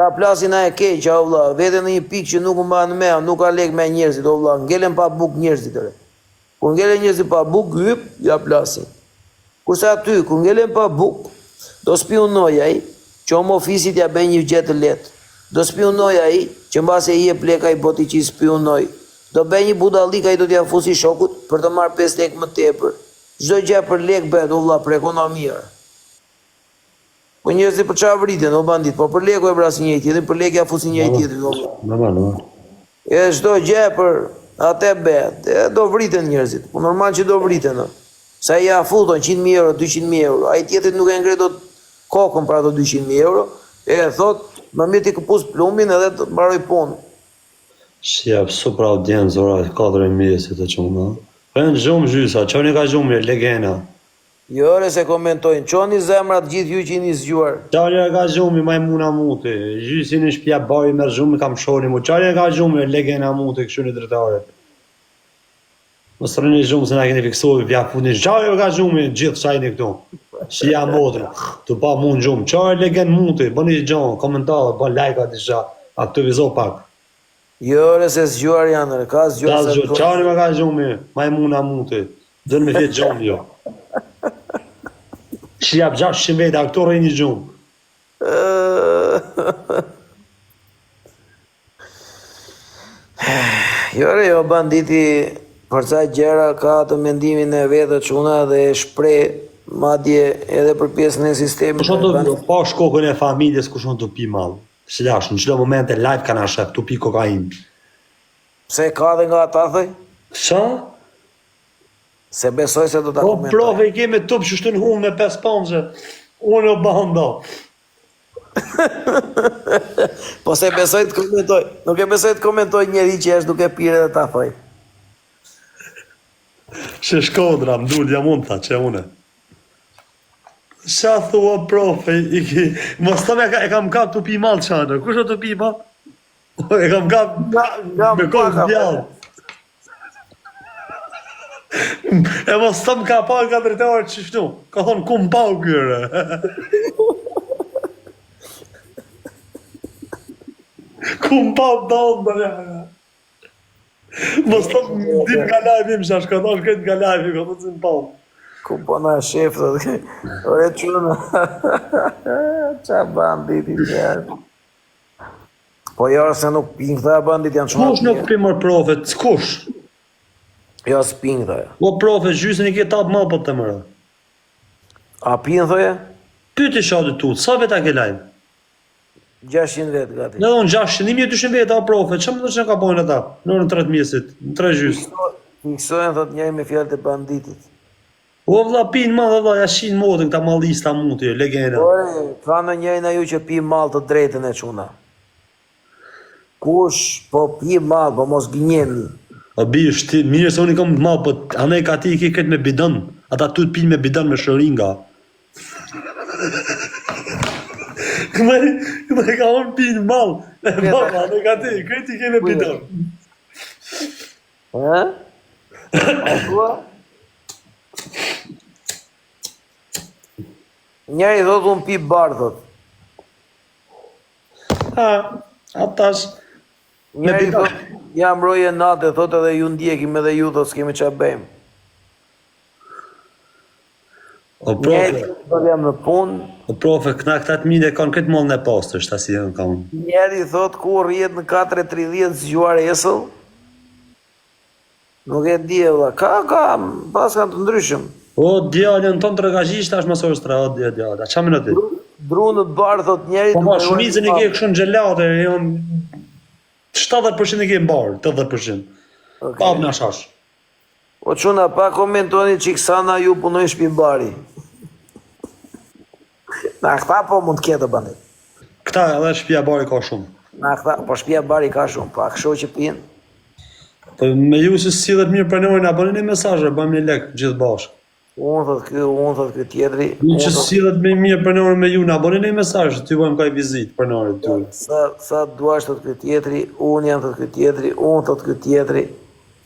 Ja plasin a e keq, o vlla, vete në një pikë që nuk mban me, nuk ka lek me njerëzit, o vlla, ngelen pa bukë njerëzit, ore. Kur ngelen njerëzit pa bukë, hyp, ja plasin. Kurse aty, kur ngelen pa bukë, do spiunojë ai, që home office-it ja bëjë një gjë të lehtë. Do spiunojë ai, që mbase i jep lekë ai boti që i spiunoi. Do bëjë një budallik ai do t'ia fusi shokut për të marrë 5 lekë më tepër. Çdo gjë për lekë bëhet, o vlla, për ekonomi, ore. Po njerëzit për çfarë vriten, o bandit, po për leku e vrasin njëri tjetrin, për lekë ja fusin njëri tjetrin, o vlla. Normal, normal. E çdo gjë për atë bëhet, e do vriten njerëzit, po normal që do vriten, o. Se ai ja futon 100.000 euro, 200.000 euro, ai tjetrit nuk e ngre dot kokën për ato 200.000 euro, e thot, më mirë t'i këpus plumbin edhe të mbaroj punë. Shija, super audiencë, ora 4 e mëngjesit të çuna. Po janë gjumë gjysa, çoni ka gjumë legena. Jo ore se komentojnë, çoni zemrat gjithë ju që jeni zgjuar. Çani e ka gjumi majmuna muti, gjysi në shpia bari merr gjumi kam shoni mu, çani e ka gjumi legena muti kështu në dritare. Mos rrini gjumë se na keni fiksu, vja futni, çani e ka gjumi gjithë çajni këtu. Shija motrën, tu pa mu në gjumë, çani legen muti, bëni gjo, komentare, bën like a diçka, aktivizo pak. Jo ore se zgjuar janë ore, ka zgjuar sa duan. Çani më ka gjumi, majmuna muti. Do me fjet gjumë jo. Shi jap 600 veta, këtu rrini gjumë. Jo ore, jo banditi për ca gjëra ka atë mendimin e vet çuna dhe e shpreh madje edhe për pjesën e sistemit. Po do pa shkokën e familjes kush mund të pi mall. Slash, në çdo moment e live kanë shef tu pi kokainë. Pse ka dhe nga ata thoj? Sa? Se besoj se do ta Po komentoj. profe i kemi tup që shtë në hunë me 5 pançe. Unë o banda. Po se besoj të komentoj. Nuk e besoj të komentoj njeri që është duke pirë edhe ta thoj. Që Shkodra, më dul jam unë, tha, që une. Qa thua profe, i ki... Mos të me e kam kap të pi mall qanë, kush o të pi mall? E kam kap Nga, nga me kokë djallë. E mos të më ka pa nga drejtorët që shtu. Ka thonë, ku më pau kyre? ku më pau banda, ja. Mos të më din nga live im, shash, ka thonë këtë nga live, ka thonë si më pau. Ku po na shef, thotë. Ore çuna. Qa banditi që Po jo, se nuk pin këta bandit janë çuna. Kush nuk pi mor profe, kush? Jo, s'pin këta. Po profe, gjysën i ke tap më po të mërë. A pin thoje? Pyeti shati tu, sa veta ke live? 600 vet gati. Në unë 600, 1200 veta o profe, që më të që ka bojnë ata? Në orën 3 të mjesit, në 3 gjysë. Fiksohen thot njëri me fjalët e banditit. O vlla pin mall, o vlla, ja shin motën këta mallista muti, legena. Ore, ka ndonjëri nga ju që pi mall të drejtën e çuna. Kush po pi mall, po mos gënjeni. O bish, ti mirë se unë i kam të mall, po anej ka ti i ke këtë me bidon. Ata tu të pinë me bidon me shëringa. Këma, këma ka unë pinë mall. E po, anej ka ti, këtë i ke me bidon. Ë? Thua? Njëri thot unë pi bar thot. Ha, atash. Njëri thot jam roje nate thot edhe ju ndjekim edhe ju thot s'kemi çfarë bëjmë. O profe, thot jam në punë. O profe, këna këta të mire kanë këtë mollën e pastër, shta si janë kanë. Njëri thot ku rrihet në 4:30 zgjuar esëll. Nuk e di e vlla. Ka ka pas kanë të ndryshëm. O djalë, janë tonë të rregaxhisht tash mos orës 3, o djalë, djalë. A ç'a më ti? Dru në bar thot njëri Po ma shumicën i ke kështu në xhelate, janë 70% i ke në bar, 80%. Okay. Pa na shash. O çuna pa komentoni çik sa na ju punojnë shtëpi bari. Na këta po mund të ketë bandit. Këta edhe shtëpia bari ka shumë. Na këta, po shtëpia bari ka shumë, po a kështu që pinë? Po me ju se sillet mirë pranojnë, na bëni një mesazh, bëjmë një lek gjithë bashkë. Unë thot ky, unë thot ky tjetri. Ju që sillet me mirë pranojnë me ju, na bëni një mesazh, t'ju bëjmë kaj vizitë pranorit tuaj. Sa sa duash thot ky tjetri, unë jam thot ky tjetri, unë thot ky tjetri.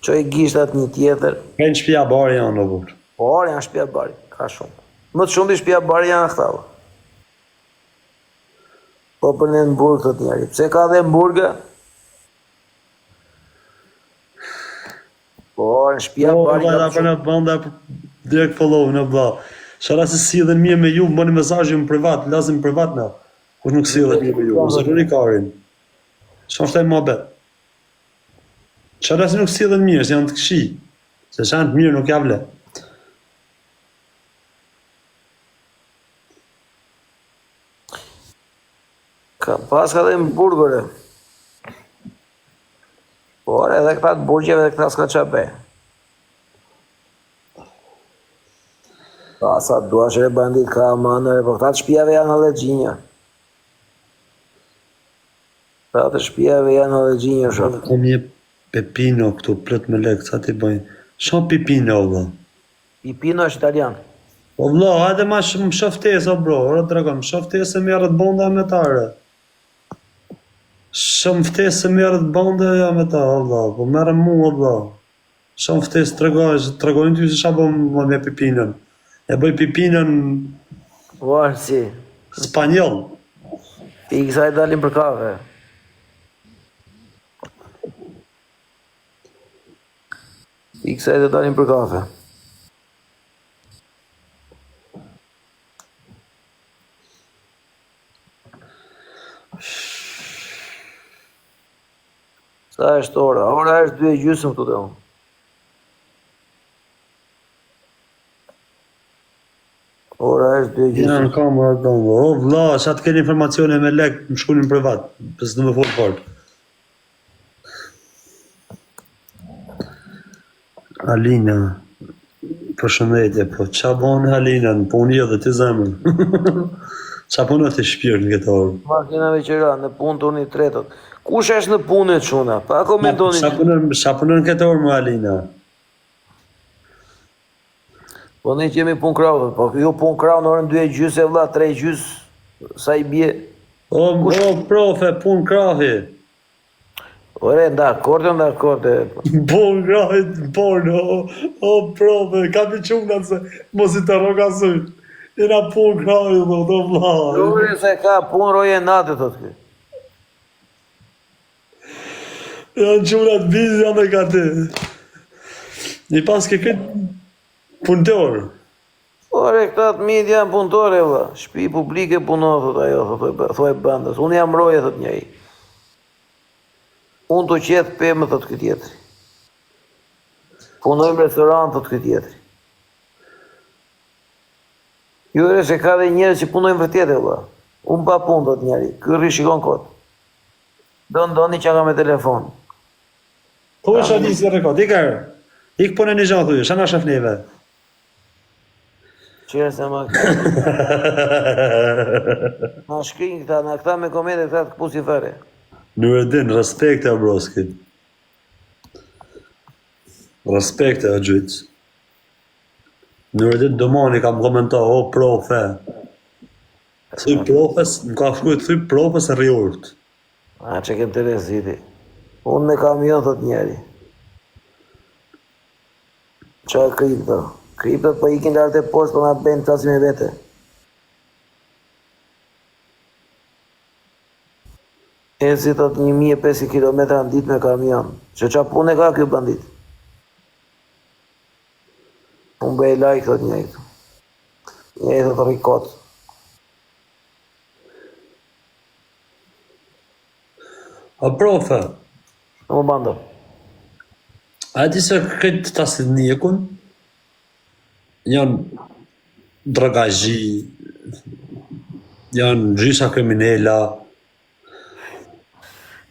Çoj gishtat një tjetër. Në shtëpia bari janë në burr. Po, ore, janë shtëpia bari, ka shumë. Më të shumti shtëpia bari janë këta. Po për ne në burg, thot njëri. Pse ka dhe në burg? Po, në shpia Po, bari valla, ka për shumë. në banda direkt follow në vlla. Shara se sillen mirë me ju, bëni mesazhin në privat, lazim në privat na. Kush nuk sillet mirë me ju, mos e luni karin. Çfarë është ai muhabet? Shara se nuk sillen mirë, se janë të këqij. Se janë të mirë nuk ja vle. Ka paska dhe në burg, ore. Por edhe këta të burgjeve dhe këta s'ka ça bëj. Pa, sa duash re bandit ka aman, ore, po këta të shpijave janë hallexhinja. Këta të shpijave janë hallexhinja, shok. Kam një pepino këtu plot me lek, sa ti bëj? Ç'a pepino vëlla? Pipino është italian. Po vëlla, hajde ma sh më shoh ftesë o bro, ora dragon, më shoh ftesë se merret banda me ta re. Shumë ftesë se merret banda ja me ta, o vëlla, po merrem mu o vëlla. Shumë ftesë tregoj, tregojnë ty se ç'a bën me me pipinën. E bëj pipinën Varësi. spanjoll. Ti kësaj dalim për kafe. I kësaj do dalim për kafe. Sa është ora? Ora është 2 e gjysmë këtu te unë. Ora është 2 e Ja, gjysmë. në kamera do. O vëlla, sa të keni informacione me lek, më shkruani në privat, pse s'do më fol fort. Alina, përshëndetje, po qa bon Alina, në punë jo dhe ti zemër. Qa punon ti shpirt në këtë orë? Makinave qira, në punë turni tretët. Kush është në punë e çuna? Pa komentoni. Qa punon, qa punon në këtë orë më Alina? Po ne që jemi punë krahu, po ju punë krahu në orën 2 e gjysë e vlla, 3 e gjysë, sa i bie? O, o profe, punë krahi. Ore, dakord, dakord. Punë krahi, porno, o, o profe, ka pi qunat se mos i të rroka syt. Jena punë krahi, thot, o vlla. Ore, se ka punë roje nate, thot ky. Janë qunat bizi, janë dhe ka ti. I pas ke këtë punëtor. Ore, këta të mijët janë punëtore, vlla. Shtëpi publike punon, thot ajo, thot, thuaj bandës. Unë jam roje, thot njëri. Unë të qeth pemë, thot ky tjetri. Punojmë restorant, thot ky tjetri. Jo, ore, se ka dhe njerëz që punojnë vërtet, e vlla. Unë pa punë, thot njëri. Ky rri shikon kot. Don doni që ka me telefon. Po isha një si rekord, ik erë. Ik punë një gjatë, thuj, sa na shef neve? Qërë se ma Na shkrin këta, na këta me komente këta të këpusi fare. Nuredin, respekte o broski. Respekte o gjyt. Nuredin Domani kam komento, o profe. Thuj profes, më ka shkruajt thuj profes e rriurt. A që ke interesiti. Unë me kamion, thot njeri. Qa kripto? Kriptot po ikin lart e poshtë, po na bëjnë flasim me vete. Eci thot 1500 km në ditë me kamion. Që qa punë ka ky bandit? Unë bëj like, thot njëri këtu. Njëri thot rikot. O profe, Në më bando. a di se këtë ta si njekun, janë drogagji, janë gjysa kriminela,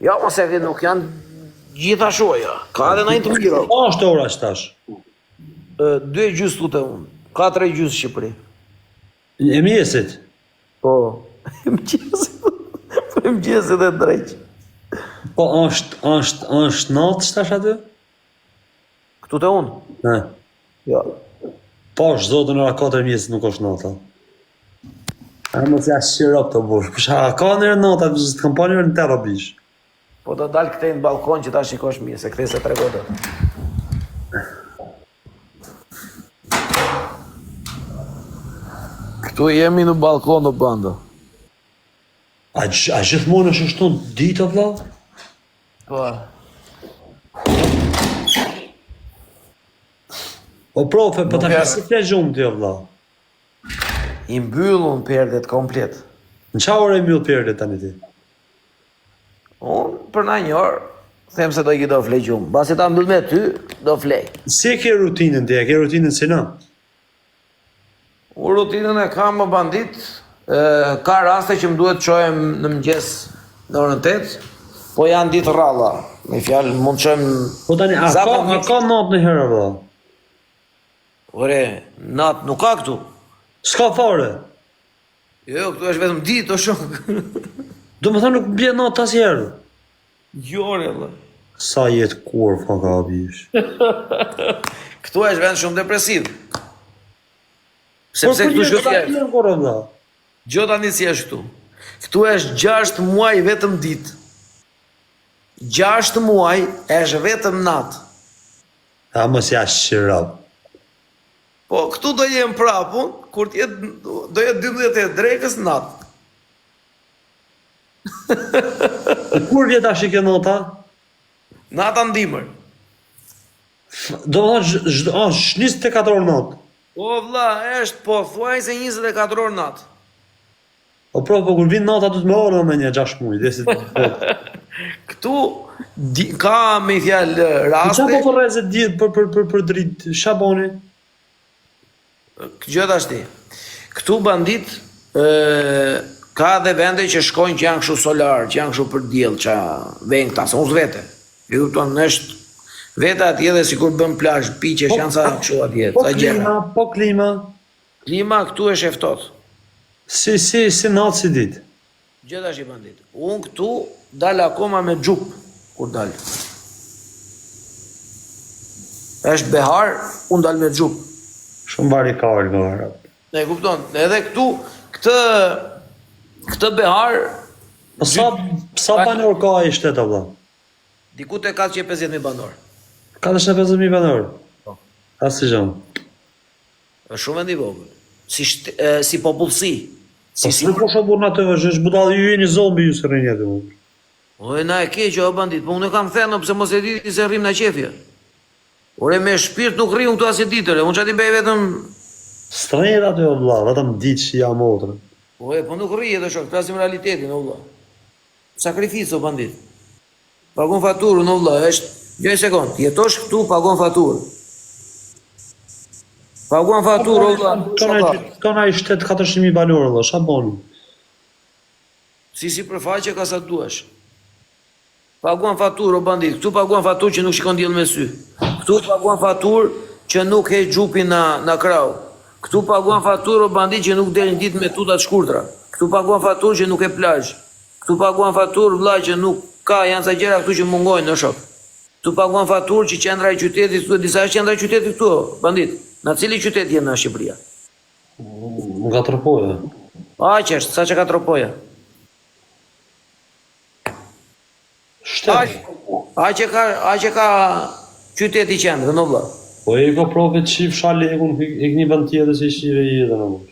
Jo, mos e nuk janë gjitha ashtu ajo. Ka edhe ndonjë të mirë. A është ora që tash? Ë, Dy e gjysë tute unë. Katër e gjysë Shqipëri. E mjesit? Po. E mëngjesit. Po e mëngjesit e drejt. Po është, është, është natë që tash aty? Këtu te unë. Ne. Jo. Po është zotën ora 4 e mjesit nuk është nata. A mos ja shirop të bush. Po a ka nërë nata, të kam pa nërë në terro bish. Po do dal këtej në balkon që ta shikosh mirë, se këtej se tregoj dot. Këtu jemi në balkon në bando. A, a gjithmonë është ashtu ditë vlla? Po. O profe, po tash si fle gjumë ti o vlla? I mbyll unë perdet komplet. Në ça ore i mbyll perdet tani ti? Unë për na një orë, them se do iki do flej gjumë. Mbasi ta mbyll me ty, do flej. Si e ke rutinën ti? E ke rutinën si na? Unë rutinën e kam më bandit, ka raste që më duhet të çohem në mëngjes në orën 8, po janë ditë rralla. Me fjalë mund të çohem Po tani a ka a ka natë ndonjëherë valla? Ore, natë nuk ka këtu. S'ka fare. Jo, jo, këtu është vetëm ditë, o shok. Domethënë nuk bie natë asnjëherë. Jo, ore, valla. Sa jetë kurvë ka ka bish. Këtu është vend shumë depresiv. Sepse këtu shkë të jetë. Gjo tani si është këtu. Këtu është 6 muaj vetëm ditë. 6 muaj është vetëm natë. A mos ja shirop. Po, këtu do jem prapë unë, kur të jetë do jetë 12 e drekës natë. E kur vjen tash kjo nata? Nata në dimër. Do të thonë çdo është 24 orë natë. Po vlla, është pothuajse 24 orë natë. O pro, po kur vin nata do të më orë me një 6 muaj, dhe si të Këtu di, ka me fjalë raste. Çfarë po për rrezet ditë për për për për dritë, ç'a boni? Gjë tashti. Këtu bandit ë ka dhe vende që shkojnë që janë kështu solar, që janë kështu për diell, ça vejnë këta, se unë s'vete. E kupton, është vete atje dhe sikur bën plazh, piqesh, po, janë ca kështu atje, po ca gjëra. Po klima, Klima këtu është e ftohtë. Si si si natë si ditë. Gjë tash i bandit. Unë këtu dal akoma me xhup kur dal. Është behar, unë dal me xhup. Shumë barikal nga E kupton, edhe këtu këtë këtë behar Po sa sa banor ka ai shtet o vlla? Diku te 450.000 banorë. 450.000 banorë. Po. Asgjë. Është shumë vend i vogël. Si shte, si popullsi. Si po si po shoh burrë atë është budall ju jeni zombi ju s'rrini aty. O e na e keq o bandit, po unë e kam thënë pse mos e di ti se rrim na qefje. Ore me shpirt nuk rri unë këtu asnjë ditë, ore, unë çfarë ti bëj vetëm S'rrin aty o vlla, vetëm ditë që jam motrën. Po e po nuk rri edhe shok, flasim realitetin o vlla. Sakrificë o bandit. Paguan faturën o vëlla, është një sekond, jetosh këtu paguan faturë. Paguan faturë o vëlla. Ka ka ai shtet 400.000 banorë vëlla, ç'a bën? Si sipërfaqe ka sa duash. Paguan faturë o bandit, këtu paguan faturë që nuk shikon diell me sy. Këtu paguan faturë që nuk heq xhupin në në krahu. Këtu paguan faturë o bandit që nuk del një ditë me tuta të shkurtra. Këtu paguan faturë që nuk ke plazh. Këtu paguan faturë vlla që nuk ka janë ca gjëra këtu që mungojnë o shok. Këtu paguan faturë që qendra e qytetit këtu e di sa është qendra e qytetit këtu o bandit. Na cili qytet je na Shqipëria? Nga Tropoja. Aq është, sa që ka Tropoja. Shtet. Aq e ka, aq e ka qyteti qendrën o vlla. Po e ko profe të shifsha lekun, ik një vend tjetër se i shive jetën o burrë.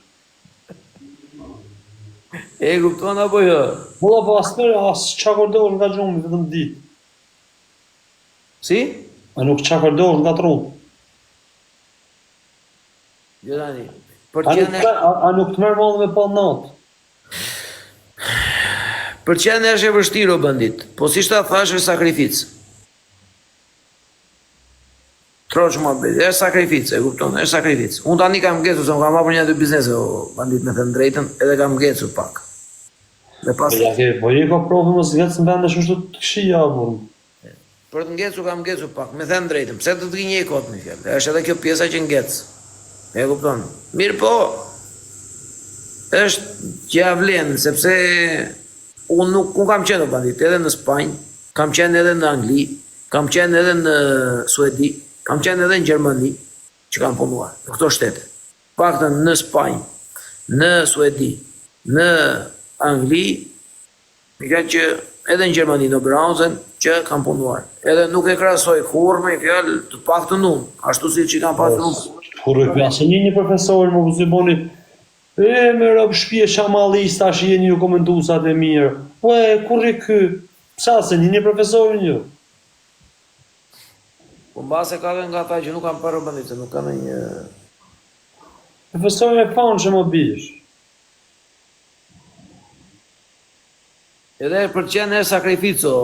E kupton apo jo? Po po as mërë, as çakordohesh nga gjumi vetëm ditë. Si? A nuk çakordohesh nga trupi? Jo tani. Për a, nuk, a, a nuk të merr malli me pa natë? Për qenë është e vështirë o bandit. Po siç ta thashë është sakrificë. Troç muhabet, është sakrificë, e kupton, është sakrificë. Unë tani kam ngecur, se unë kam hapur një dy biznese, o bandit me thënë drejtën, edhe kam ngecur pak. Dhe pas... Po, ja ke, po je ka provë mos ngec në vende ashtu të këqija burr. Për të ngecur kam ngecur pak, me thënë drejtën, pse të të gënjej kot me fjalë. Është edhe kjo pjesa që ngec. E kupton. Mirëpo, është që ja vlen, sepse unë nuk unë kam qenë o bandit, edhe në Spanjë, kam qenë edhe në Angli, Kam qenë edhe në Suedi, kam qenë edhe në Gjermani, që kam punuar në këto shtete. Paktën në Spanjë, në Suedi, në Angli, me fjalë që edhe në Gjermani, në Oberhausen, që kam punuar. Edhe nuk e krahasoj kurrë me fjalë të paktën unë, ashtu siç i kam pasur unë. Kurrë e krahasoj një një profesor, më vëzë boni. E me rob shpie shamallis tash jeni ju komentusat e mirë. Ue, ku rri ky? Pse a s'e njihni profesorin ju? Po mbase ka dhe nga ata që nuk kanë parë bandit, se nuk ka ndonjë Profesori e famshëm o bish. Edhe e pëlqen e sakrificë o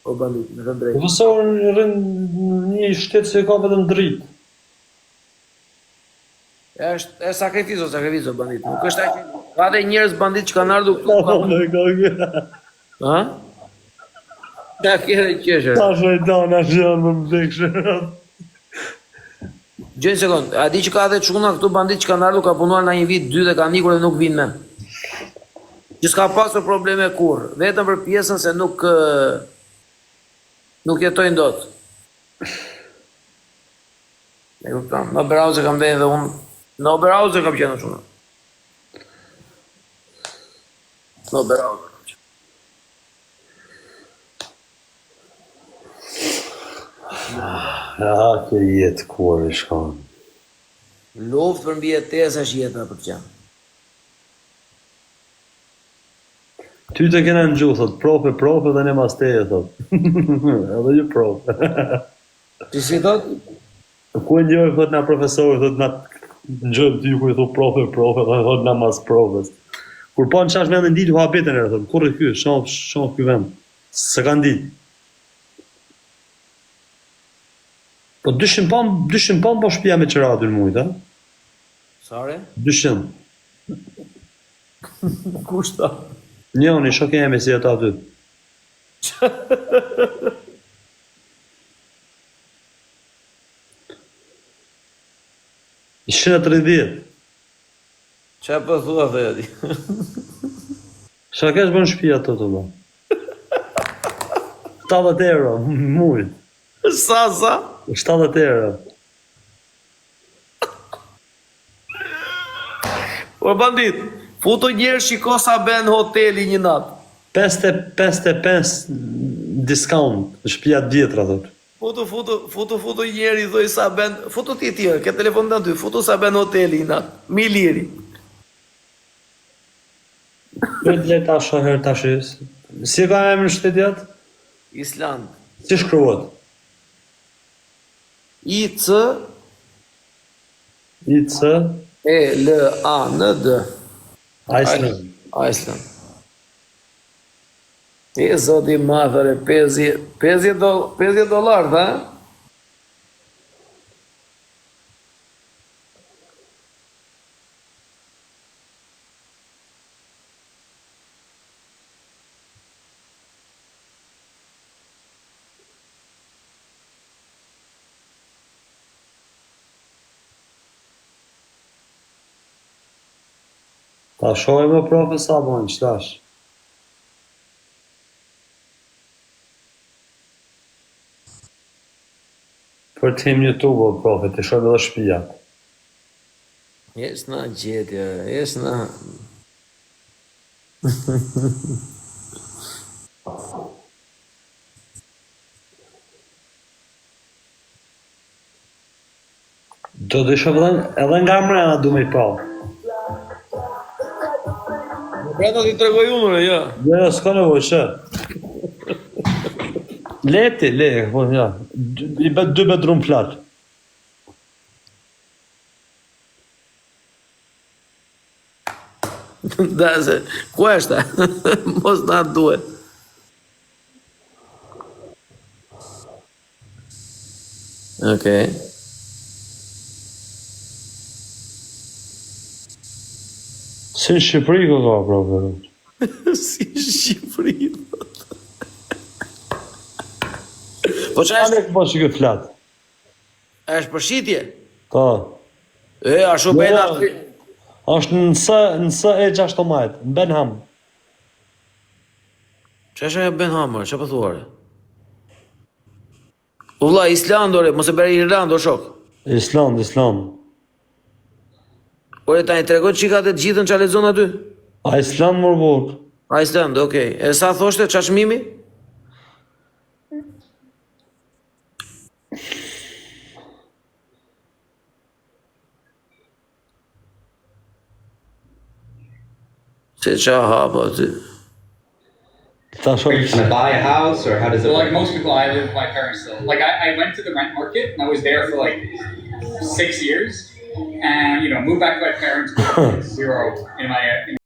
o bandit, me thënë drejtë. Profesori rrin në një shtet që ka vetëm dritë. Është e sakrificë o sakrificë o bandit. Nuk është aq. Ka dhe njerëz bandit që kanë ardhur këtu. Po, me ka. Ha? Ta kere qeshër. Ta shejtana që janë më vdekshë. Gjë një sekond, a di që ka dhe çuna këtu bandit që kanë ardhur, ka punuar nga një vit, dy dhe kanë ikur dhe nuk vinë më. Që s'ka pasur probleme kurrë, vetëm për pjesën se nuk nuk jetojnë dot. E kupton, në Oberhausen kam qenë dhe unë, në Oberhausen kam qenë çuna. Në Oberhausen kam qenë. Ah, kjo jetë ku e shkon. Luftë për mbijetesë është jeta për të qenë. Ty të kena në gjuhë, thot, profe, profe dhe ne mas teje, thot. Edhe ju profe. Ti si thot? Ku e njohim, thot, na profesori, thot, na ngjojmë ty ku i thu profe, profe, dhe thot, na mas profes. Kur pa në qash vendin ditë, u habitën e, thot, ku rri ky, shoh, shoh ky vend. S'e kanë ditë. Po 200 pound, 200 pound po shpia me qira aty në mujt, a? Sa re? 200. Kush ta? Njoni, shok e jemi si ata aty. 130. Qa po thua thoja ti? Sa kesh bën shtëpia ato të bë? 70 euro muj. Sa sa? 70 euro. O bandit, futu njëherë shiko sa ben hoteli një natë. 55 discount në shtëpia të vjetra thot. Futu futu futu futu njëherë i thoj sa ben, futu ti ti, ke telefonin aty, futu sa ben hoteli një natë. Mi liri. Prit le ta shoh herë tash. Si e ka emrin shteti atë? Island. Si shkruhet? I C I C E L A N D. Iceland. Iceland. E zoti i madh, ore, 50 50 doll 50 dollar, tha? Ta shohim më profe sa bojnë, qëtash. Për të him YouTube, o profe, të shohim edhe shtëpia. Jes na gjetje, jes na... Do të shoh edhe, edhe nga mrena du me i pa. Brenda ti tregoj unë, ore, jo. Jo, jo, s'ka nevojë, që. Leti, le, po, ja. I bët dy bedroom flat. Da se, ku është? Mos na duhet. Okej. Si në Shqipëri ko ka, pra, pra. Si në Shqipëri. Po çfarë është? Alek, po që këtë flat. Është për shitje? Po. E, ashtu Jo, bëjnë jo. aty. Është në S, në S e 16, në Benham. Çfarë është ajo Benham, çfarë po thua? re? O vlla, Island ore, mos e bëre Irland o shok. Island, Island. Ore tani tregoj çika të gjithën çfarë lexon aty. Island mor burr. Iceland, okej. E sa thoshte çfarë çmimi? Se qa hapa aty. Ta shoh. Are you trying to buy a house or how does it Well, like work? most people, I live with my parents still. Like I went to the rent market and I was there for like 6 years, and moved back to my parents with zero in my in